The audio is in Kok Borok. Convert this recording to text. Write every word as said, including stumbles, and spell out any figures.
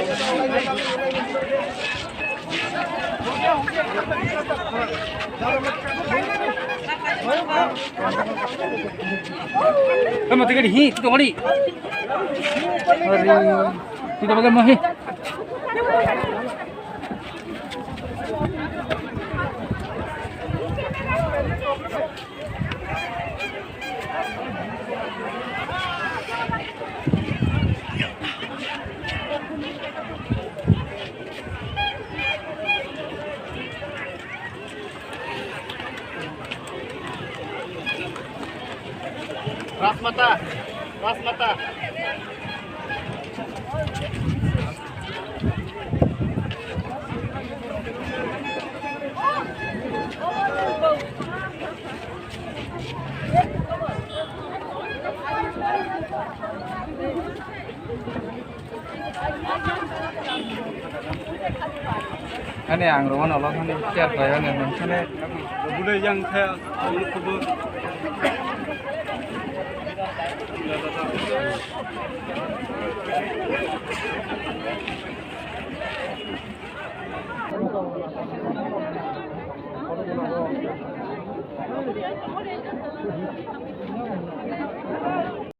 Kamu tiga di hi, tu tongari. Hari, tidak bagai mahi. Rasmata, Rasmata. Ani ang rwmano lo thani share khlai ani nang thani. Budai yang khe ang kubur.